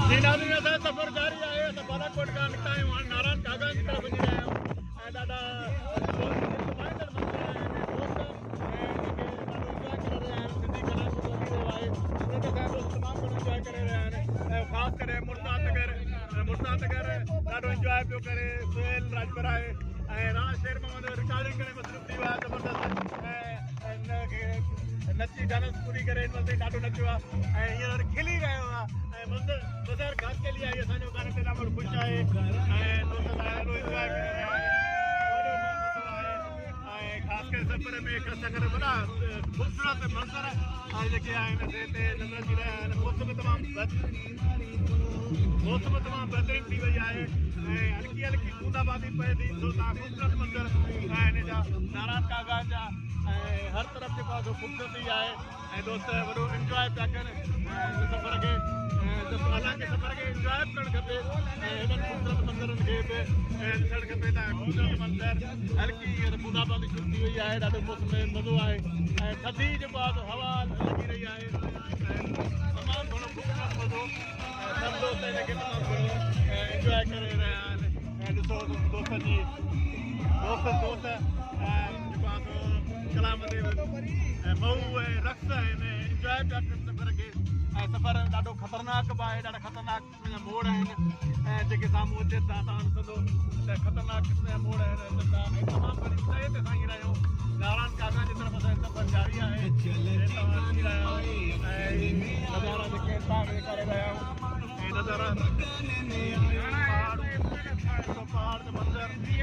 جي ناظرين اسان جو سفر جاري آهي اسان بالاڪوٽ کان نڪتا آهيون هاڻي ناران ڪاغان جي طرف وڃي رهيا آهيون ۽ ڏاڍا لڀائيندڙ منظر آهن دوست ۽ جيڪي ڏاڍو انجواء ڪري رهيا آهن سنڌي ڪلام جيڪو هلي رهيو آهي ان تي اسان جا دوست تمام گهڻو انجواء ڪري رهيا آهن ۽ خاص ڪري مرتضيٰ تڳر مرتضيٰ تڳر ڏاڍو انجواء پيو ڪري سهيل راڄپر آهي ۽ راڻا شير محمد رڪارڊنگ ڪري مصروف ٿي ويو آهي زبردست ۽ هن کي نچي ڊانس پوري ڪري هن مهل تائين ڏاڍو نچيو آهي ۽ هينئر کلي رهيو آهي ۽ منظر مظهر خاصخيلي آهي اسان جو گاني تي ڏاڍو خوش آهي ۽ دوست سان ڏاڍو انجواء ڪري رهيا آهن وڏو مزو آهي ۽ خاص ڪري سفر ۾ خاص ڪري وڏا خوبصورت منظر ۽ جيڪي آهن سي هتي نظر اچي رهيا آهن موسم تمام موسم تمام بهترين ٿي وئي آهي ۽ هلڪي هلڪي بوندا باندي پئي ٿي سو تان خوبصورت منظر ۽ هن جا ناران ڪاغان جا ۽ هر طرف جيڪو آهي سو خوبصورتي آهي ۽ دوست وڏو انجواء پيا ڪن ۽ سفر کي حالانڪه سفر کي انجواء به ڪرڻ کپي ۽ هنن خوبصورت منظرن کي به ڏسڻ کپي ته خوبصورت منظر هلڪي هينئر بوندا باندي شروع ٿي وئي آهي ڏاڍو موسم ۾ مزو آهي ۽ ٿڌي جيڪو آهي سو هوا لڳي رهي آهي ۽ تمام گهڻو خوبصورت مزو ۽ سڀ دوست هن کي تمام گهڻو انجواء ڪري رهيا آهن ۽ ڏسو دوستن جي دوست دوست جيڪو آهي سو ڪلام تي ۽ مئو ۽ رقص ۽ انجواء پيا ڪن سفر کي ۽ سفر ڏاڍو خطرناڪ به آهي ڏاڍا خطرناڪ قسم جا موڙ آهن ۽ جيڪي سامهون اچن ٿا توهان ڏسندو ته خطرناڪ قسم جا موڙ آهن اچن ٿا ۽ تمام گهڻي اوچائي تي اسان هينئر آهيون ناران ڪاغان جي طرف اسان جو سفر جاري آهي توهان ڏسي رهيا آهيو ۽ نظارا جيڪي توهان کي ڏيکاري رهيا آهيون ۽ نظارا پهاڙ پهاڙ جو منظر ۽